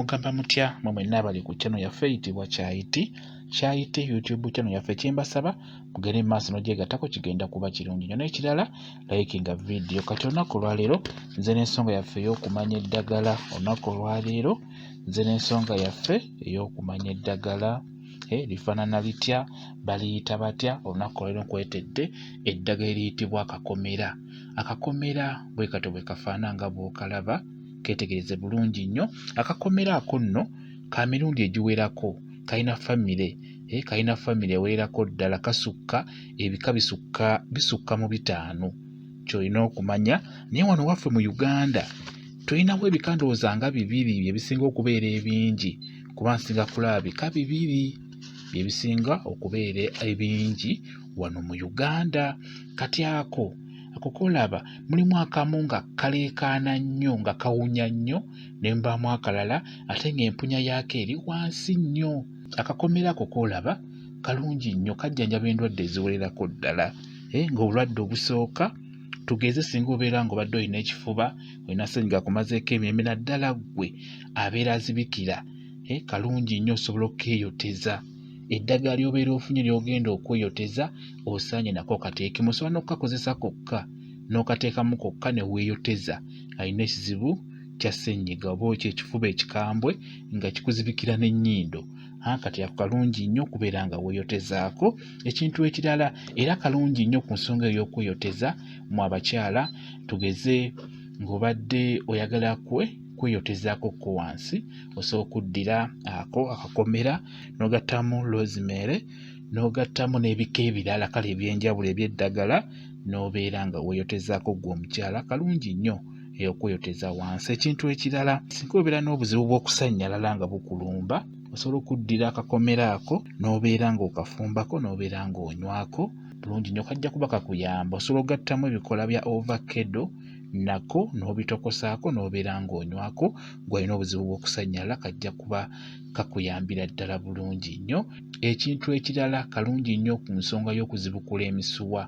Mugamba mutya mwe mwenna abali ku channel yaffe eyitibwa Kyayiti Kyayiti YouTube channel yaffe, kyembasaba mugende mu maaso n'ogyegattako, kigenda kuba kirungi nnyo. N'ekirala, likinga video. Kati olunaku olwaleero nze n'ensonga yaffe ey'okumanya eddagala. Olunaku olwaleero nze n'ensonga yaffe ey'okumanya eddagala lifaanana litya, baliyita batya. Olunaku olwaleero nkuleetedde eddagala eriyitibwa akakomera. Akakomera bwe katyo bwe kafaana nga bw'okalaba, keetegereze bulungi nnyo. Akakomera ako nno ka mirundi egiwerako, kalina famire, kalina famire ewererako ddala, kasukka ebika bisukka mu 5, ky'olina okumanya. Naye wano waffe mu Uganda tulinawo ebika ndowooza nga 2 bye bisinga okubeera ebingi, kuba nsinga kulaba bika 2 bye bisinga okubeera ebingi wano mu Uganda. Kati ako kolaba mulimu akamu nga kaleekaana nnyo, nga kawunya nnyo, ne mubaamu akalala ate ng'empunya yaako eri wansi nnyo. Akakomera ako k'olaba kalungi nnyo, kajjanjaba endwadde eziwererako ddala. Ng'obulwadde obusooka, tugeze singa obeera ng'obadde olina ekifuba, olina ssennyiga akumazeeko emirembe, naddala ggwe abeera azibikira, kalungi nnyo, osobola okkeeyoteza. Eddagala ly'obeera ofunye ly'ogenda okweyoteza osaanye nako okateekemu. Osobola n'okukakozesa kokka, n'okateekamu kokka ne weeyoteza. Alina ekizibu kya ssennyiga oba ekifuba ekikambwe nga kikuzibikira n'ennyindo, kati ako kalungi nnyo okubeera nga weeyotezaako. Ekintu ekirala era kalungi nnyo ku nsonga ey'okweyoteza mu abakyala, tugeze ng'obadde oyagala kweyotezaako ko wansi, osobola okuddira ako akakomera n'ogattamu rosemary, n'ogattamu n'ebika ebirala kale ebyenjawulo eby'eddagala, n'obeera nga weeyotezaako ggwe omukyala. Kalungi nnyo okweyoteza wansi. Ekintu ekirala, singa obeera n'obuzibu bw'okusannyalala nga bukulumba, osobola okuddira akakomera ako n'obeera ng'okafumbako n'obeera ng'onywako bulungi nnyo, kajja kuba kakuyamba. Osobola okugattamu ebikola bya ovakkedo nako n'obitokosaako n'obeera ng'onywako, ggwe alina obuzibu bw'okusannyalala, kajja kuba kakuyambira ddala bulungi nnyo. Ekintu ekirala, kalungi nnyo ku nsonga y'okuzibukula emisuwa,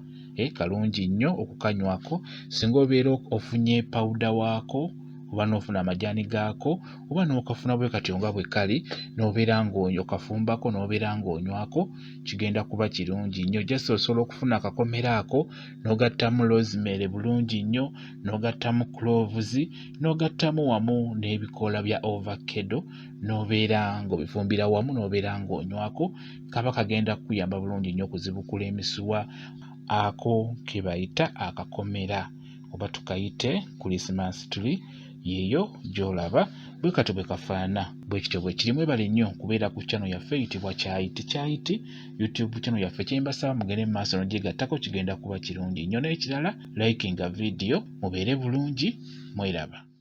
kalungi nnyo okukanywako. Singa obeera ofunye pawuda waako oba n'ofuna amajaani gaako oba n'okafuna bwe katyo nga bwe kali, n'obeera ng'okafumbako n'obeera ng'onywako, kigenda kuba kirungi nnyo. Just osobola okufuna akakomera ako n'ogattamu rosemary bulungi nnyo, n'ogattamu cloves, n'ogattamu wamu n'ebikoola bya ovakkedo, n'obeera ng'obifumbira wamu n'obeera ng'onywako, kaba kagenda kukuyamba bulungi nnyo okuzibukula emisuwa. Ako ke bayita akakomera oba tukayite Christmas tree, yeeyo gy'olaba bwe katyo bwe kafaana, bwe kityo bwe kiri. Mwebale nnyo kubeera ku channel yaffe eyitibwa Kyayiti Kyayiti YouTube channel yaffe. Kyembasaba mugende mu maaso n'ogyegattako, kigenda kuba kirungi nnyo. N'ekirala, likinga video, mubeere bulungi, mweraba.